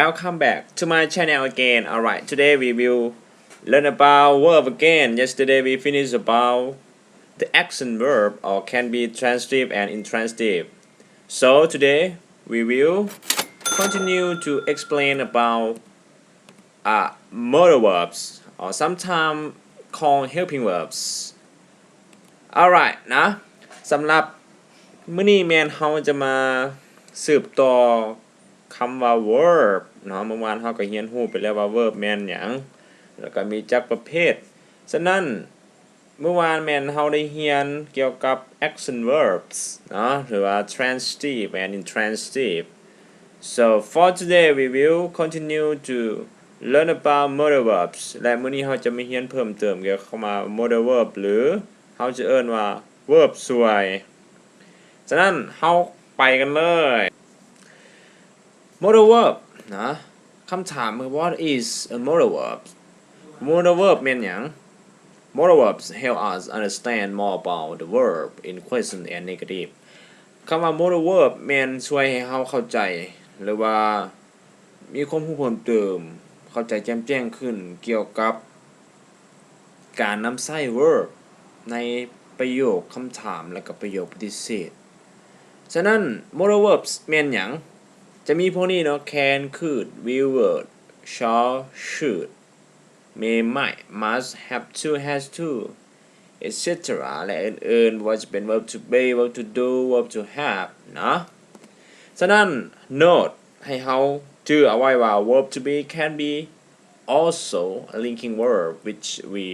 Welcome back to my channel again. Alright, today we will learn about verb again. Yesterday we finished about the action verb or can be transitive and intransitive. So today we will continue to explain about uh, modal verbs or sometimes called helping verbs. Alright ນະ ສຳລັບມື້ນີ້ແມ່ນເຮົາຈະມາສືບຕໍ່ຄຳວ່າ verb ເນາະ. ເມື່ອວານເຮົາກໍຮຽນຮູ້ໄປແລ້ວວ່າ verb ແມ່ນຫຍັງ ແລ້ວກໍມີຈັກປະເພດ. ສະນັ້ນ ເມື່ອວານແມ່ນເຮົາໄດ້ຮຽນກ່ຽວກັບ action verbs ເນາະ ຫຼືວ່າ transitive and intransitive. So for today we will continue to learn about modal verbs ແລະ ມື້ນີ້ເຮົາຈະມາຮຽນເພີ່ມເຕີມກ່ຽວກັບຄຳວ່າ modal verb ຫຼືເຮົາຈະເອີ້ນວ່າ verb ຊ່ວຍ. ສະນັ້ນເຮົາໄປກັນເລີຍ. Modal verb ນະ ຄຳຖາມຄື What is a modal verb? Modal verb ແມ່ນຫຍັງ? Modal verbs help us understand more about the verb in question and negative. ຄຳວ່າ modal verb ແມ່ນຊ່ວຍໃຫ້ເຮົາເຂົ້າໃຈ ຫຼືວ່າມີຄວາມຮູ້ເພີ່ມເຕີມ ເຂົ້າໃຈແຈ່ມແຈ້ງຂຶ້ນກ່ຽວກັບ ການນຳໃຊ້ verb ໃນປະໂຫຍກຄຳຖາມ ແລະ ກໍປະໂຫຍກປະຕິເສດ. ສະນັ້ນ modal verbs ແມ່ນຫຍັງ? ຈະມີພວກນີ້ເນາະ can, could, will, would, shall, should, may, might, must, have to, has to, et cetera ແລະ ອື່ນໆ ບໍ່ວ່າຈະເປັນ verb to be, verb to do, verb to have ເນາະ. ສະນັ້ນ note ໃຫ້ເຮົາຈື່ເອົາໄວ້ວ່າ verb to be can be also a linking verb which we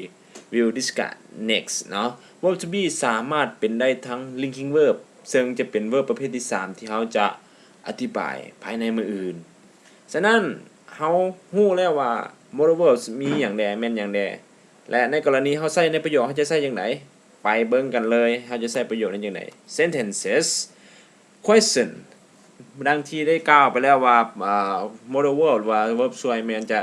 will discuss next ເນາະ. Verb to be ສາມາດເປັນໄດ້ທັງ linking verb ເຊິ່ງຈະເປັນ verb ປະເພດທີສາມ ທີ່ເຮົາຈະອະທິບາຍພາຍໃນມື້ອື່ນ. ສະນັ້ນ ເຮົາຮູ້ແລ້ວວ່າ modal verbs ມີຫຍັງແດ່ ແມ່ນຫຍັງແດ່ ແລະ ໃນກໍລະນີເຮົາໃຊ້ໃນປະໂຫຍກ ເຮົາຈະໃຊ້ຈັ່ງໃດ? ໄປເບິ່ງກັນເລີຍ ເຮົາຈະໃຊ້ປະໂຫຍກນັ້ນຈັ່ງໃດ? Sentences Question ດັ່ງທີ່ໄດ້ກ່າວໄປແລ້ວວ່າ ອ່າ modal verb ຫຼືວ່າ verb ຊ່ວຍແມ່ນຈະ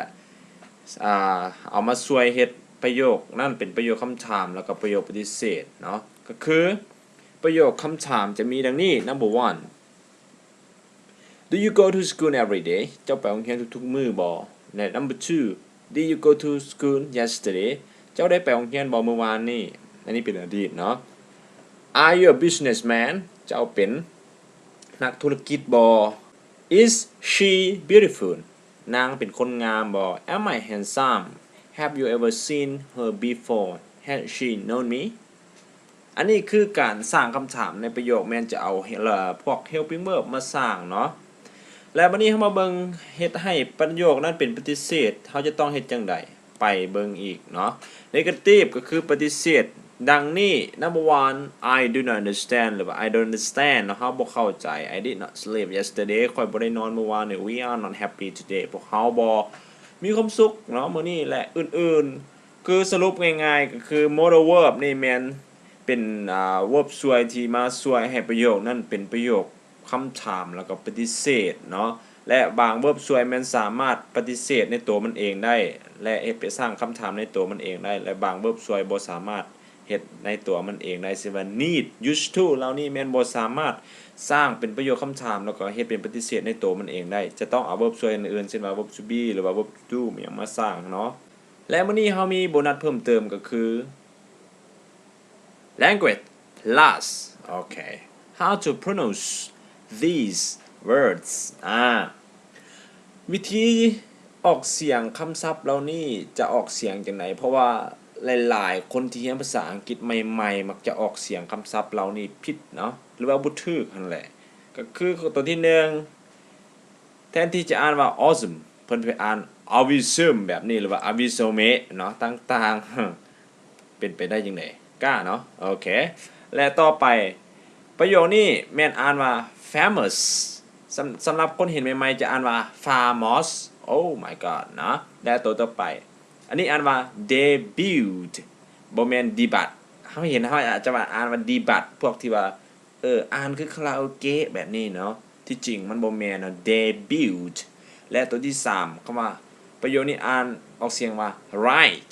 ອ່າ ເອົາມາຊ່ວຍເຮັດປະໂຫຍກນັ້ນເປັນປະໂຫຍກຄຳຖາມ ແລ້ວກໍປະໂຫຍກປະຕິເສດເນາະ. ກໍຄືປະໂຫຍກຄຳຖາມຈະມີດັ່ງນີ້ Number one Do you go to school every day? ເຈົ້າໄປໂຮງຮຽນທຸກໆມື້ບໍ່? ແລະ Number two Did you go to school yesterday? ເຈົ້າໄດ້ໄປໂຮງຮຽນບໍ່ມື້ວານນີ້? ອັນນີ້ເປັນອະດີດເນາະ. Are you a businessman? ເຈົ້າເປັນນັກທຸລະກິດບໍ່? Is she beautiful? ນາງເປັນຄົນງາມບໍ່? Am I handsome? Have you ever seen her before? Has she known me? ອັນນີ້ຄືການສ້າງຄຳຖາມໃນປະໂຫຍກ ແມ່ນຈະເອົາ ເອີ ພວກ helping verb ມາສ້າງເນາະ. ແລ້ວບັດນີ້ເຮົາມາເບິ່ງເຮັດໃຫ້ປະໂຫຍກນັ້ນເປັນປະຕິເສດ ເຮົາຈະຕ້ອງເຮັດຈັ່ງໃດ? ໄປເບິ່ງອີກເນາະ. Negative ກໍຄືປະຕິເສດ ດັ່ງນີ້ Number one I do not understand ຫຼືວ່າ I don't understand ເນາະ ເຮົາບໍ່ເຂົ້າໃຈ. I did not sleep yesterday ຂ້ອຍບໍ່ໄດ້ນອນມື້ວານນີ້. We are not happy today ພວກເຮົາບໍ່ມີຄວາມສຸກເນາະມື້ນີ້ ແລະ ອື່ນໆ. ຄືສະຫຼຸບງ່າຍໆ ກໍຄື modal verb ນີ້ແມ່ນເປັນ ອ່າ verb ຊ່ວຍທີ່ມາຊ່ວຍໃຫ້ປະໂຫຍກນັ້ນເປັນປະໂຫຍກຄຳຖາມ ແລ້ວກໍປະຕິເສດເນາະ ແລະ ບາງ verb ຊ່ວຍແມ່ນສາມາດປະຕິເສດໃນຕົວມັນເອງໄດ້ ແລະ ເຮັດໄປສ້າງຄຳຖາມໃນຕົວມັນເອງໄດ້ ແລະ ບາງ verb ຊ່ວຍບໍ່ສາມາດເຮັດໃນຕົວມັນເອງໄດ້ ເຊັ່ນວ່າ need, used to ເຫຼົ່ານີ້ແມ່ນບໍ່ສາມາດສ້າງເປັນປະໂຫຍກຄຳຖາມ ແລ້ວກໍເຮັດເປັນປະຕິເສດໃນຕົວມັນເອງໄດ້ ຈະຕ້ອງເອົາ verb ຊ່ວຍອື່ນໆ ເຊັ່ນວ່າ verb to be ຫຼືວ່າ verb to do ຫຍັງມາສ້າງເນາະ. ແລະ ມື້ນີ້ເຮົາມີໂບນັດເພີ່ມເຕີມກໍຄື Language Plus ໂອເຄ How to pronounce these words ອາ ວິທີອອກສຽງຄຳສັບເຫຼົ່ານີ້ຈະອອກສຽງຈັ່ງໃດ? ເພາະວ່າຫຼາຍໆຄົນທີ່ຮຽນພາສາອັງກິດໃໝ່ໆ ມັກຈະອອກສຽງຄຳສັບເຫຼົ່ານີ້ຜິດເນາະ ຫຼືວ່າບໍ່ຖືກຫັ້ນແຫຼະ. ກໍຄືຕົວທີໜຶ່ງ ແທນທີ່ຈະອ່ານວ່າ awesome ເພິ່ນໄປອ່ານ awesome ແບບນີ້ ຫຼືວ່າ awesome ເນາະ ຕ່າງໆ ເປັນໄປໄດ້ຈັ່ງໃດ? ກ້າເນາະ ໂອເຄ ແລະ ຕໍ່ໄປ ປະໂຫຍກນີ້ແມ່ນອ່ານວ່າ famous ສຳ ສຳລັບຄົນເຫັນໃໝ່ໆ ຈະອ່ານວ່າ famous oh my god ເນາະ ແລະ ຕົວຕໍ່ໄປ ອັນນີ້ອ່ານວ່າ debut ບໍ່ແມ່ນ debut ເຮົາເຫັນ ເຮົາອາດຈະວ່າອ່ານວ່າ debut ພວກທີ່ວ່າ ເອີ ອ່ານຄືຄາຣາໂອເກະແບບນີ້ເນາະ ທີ່ຈິງມັນບໍ່ແມ່ນເນາະ debut ແລະ ຕົວທີສາມ ຄຳວ່າ ປະໂຫຍກນີ້ອ່ານອອກສຽງວ່າ right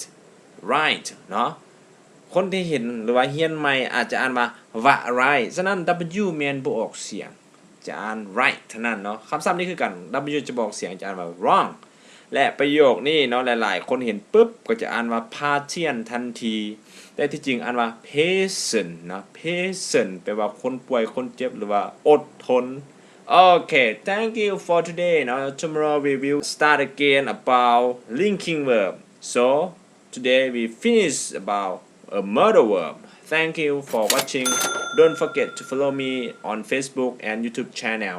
right ເນາະ ຄົນທີ່ເຫັນ ຫຼືວ່າຮຽນໃໝ່ອາດຈະອ່ານວ່າ right ສະນັ້ນ w ແມ່ນບໍ່ອອກສຽງ ຈະອ່ານ right ເທົ່ານັ້ນເນາະ. ຄຳສັບນີ້ຄືກັນ W ຈະບອກສຽງຈະອ່ານວ່າ wrong ແລະ ປະໂຫຍກນີ້ເນາະ ຫຼາຍໆຄົນເຫັນປຶບກໍຈະອ່ານວ່າ patient ທັນທີ, ແຕ່ທີ່ຈິງອ່ານວ່າ patient ເນາະ, patient ແປວ່າຄົນປ່ວຍ, ຄົນເຈັບ ຫຼືວ່າອົດທົນ. Okay, thank you for today ເນາະ. Tomorrow we will start again about linking verb. So, today we finish about a modal verb. Thank you for watching. Don't forget to follow me on Facebook and YouTube channel.